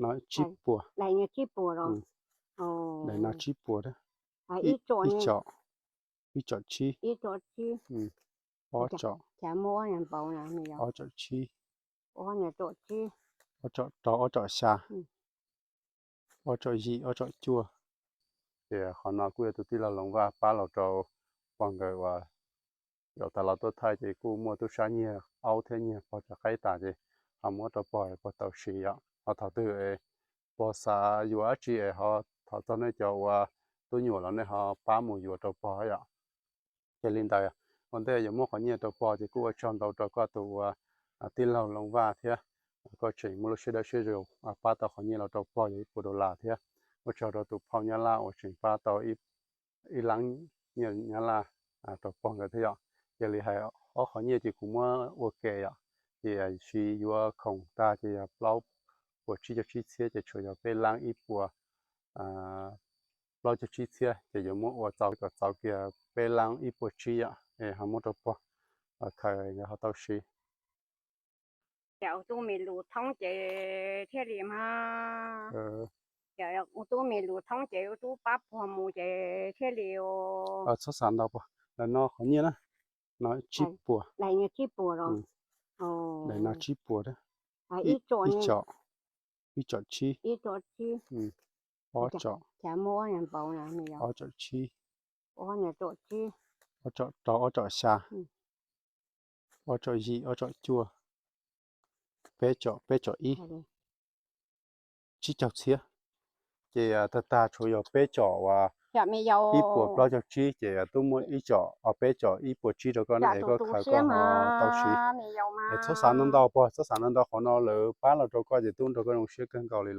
no tsib puas, daim no tsib puas, ib tsom, ib tsom tsib, ob tsom, ob tsom tsib, ob tsom rau, ob tsom xya, ob tsom yim, ob tsom cuaj. Ces qhov no kuj yog tus tij laug Loos Vaj pab los rau pog nkawd uas yuav tas los tuaj thaij ces kuj muaj tub sab nyiag aub thiab nyiag pog tso qaib tas ces ho muab rau pog es pog tau siv yom. Ho thaum twg es pog xav yuav dab tsi es ho thov txog nej cov uas tub nyuam los nej ho pab mus yuav rau pog yom. Ces li ntawd, ua ntej yuav muab qhov nyiaj rau pog ces kuj ua tsaug ntau rau koj tus uas tij laug Loos Vaj thiab, koj tseem muaj lub siab dawb siab zoo pab tau qhov nyiaj los rau pog yog ib puas dollar thiab. Ua tsaug rau tus phauj Nyab Laj uas tseem pab tau ib leeb nyiaj Nyab Laj rau pog nkawd thiab yom. Yog li hais ob qhov nyiaj ces kuv muab ua ke yom, ces siv yuav khoom tag ces yog plaub puas tsib caug tsib txhiab ces tshuav yog peb leeb ib puas plaub caug tsib txhiab ces yuav muab ua txaus kom txaus kiag peb leeb ib puas tsib yom, es ho muab rau pog khaws nkawd ho tau siv. Ces ua tub me lus thoob ces thiaj li mas, ces ua tub me lus thoob ces ua tub pab pog mus ces thiaj li. Txhob xav ntau pog, ntawm no qhov nyiaj na, no tsib puas, daim no tsib puas, ib tsom, ib tsom tsib, ob tsom, ob tsom tsib, ob tsom rau, ob tsom xya, ob tsom yim, ob tsom cuaj, peb tsom, peb tsom ib, tsib caug txhiab. Ces tag tag tshuav yog peb tsom uas ib puas plaub caug tsib ces tub muab ib tsom, peb tsom ib puas tsib rau koj na es koj khaws koj ho tau siv. Es txhob xav ntau ntau pog, txhob xav ntau ntau, qhov no lawv pab los rau koj ces tub nrog koj zoo siab kawg nkaus li lawm.